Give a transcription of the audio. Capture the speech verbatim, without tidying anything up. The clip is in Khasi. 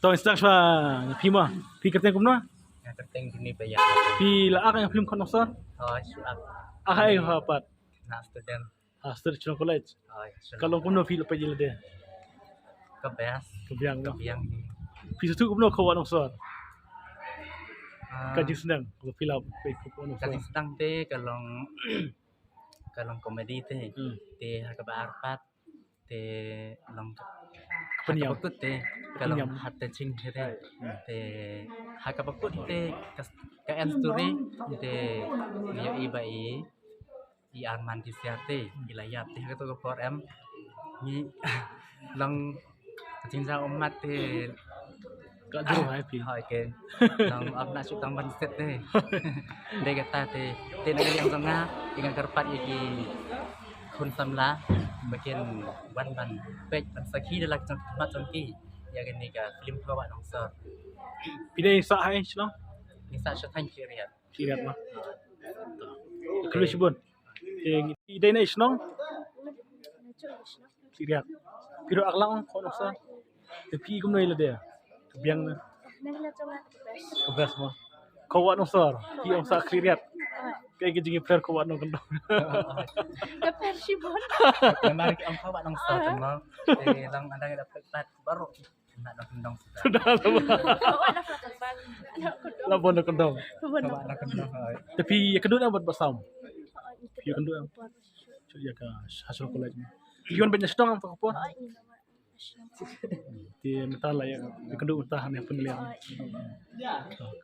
To, sdang shuwa, phi ma, phi kyrteng kumno? Nga kyrteng Duni Paya. Phi la ak ïa film Khot Nongsan? Oh, shu ak. Ak ha ei ha pat? Na student. Ha student Shillong College. Oh, ya, shu. Ka long kumno phi la peit ïa lade? Ka best. Ka biang. Ka biang. Phi sngewthuh kumno Khot Wah Nongsan? Ah. Ka jingsneng, ka phi la peit Khot Wah Nongsan. Ka jingsdang te ka long, ka long comedy te. Hmm. Te ha kaba ar pat te long ka pynïap. Ha kaba kut te ka long pynïap. Heart touching te. Hmm. Te ha kaba kut te ka, ka end story te ngi ïohi ba i, i Arman Tissiar te i la ïap te ha kato ka por em ngi long ka jingjia ummat te. Ka jong hai phi. Hoi ke. Nang ap na shu tang ban set te. Dei kata te, te na ka liang jong nga, i nga kyrpad ïa ki khun samla ba kin wan ban peit ban sakhi da la ka jong khmat jong ki ïa kane ka film Khot Wah Nongsan. Phi dei sah ha ei shnong? Ngi sah sha thaiñ Khliehriat. Khliehriat ma. Khublei shibun. Te i dei na ei shnong? Khliehriat. Phi ruh ak lang Khot Nongsan. Te phi kumno ïa lade? Ka biang ne? Ka best ma. Khot Wah Nongsan. Phi ong sah Khliehriat. Kaei ka jingïapher Khot Wah Nongkyndong? Ka pher shibun. Namar ki ong Khot Wah Nongsan ma. Te lang anda ngi da peit pat baroh. Khot Wah Nongkyndong. Dah sama. La bun Nongkyndong. Khot Wah Nongkyndong. Te phi ïakynduh em bad Bah Sam? Phi ïakynduh em? Shu ïa ka ha Shillong College. Phi wan bad na shnong em to ka por? Te mynta la ïa, ïakynduh mynta ha ne pynliang.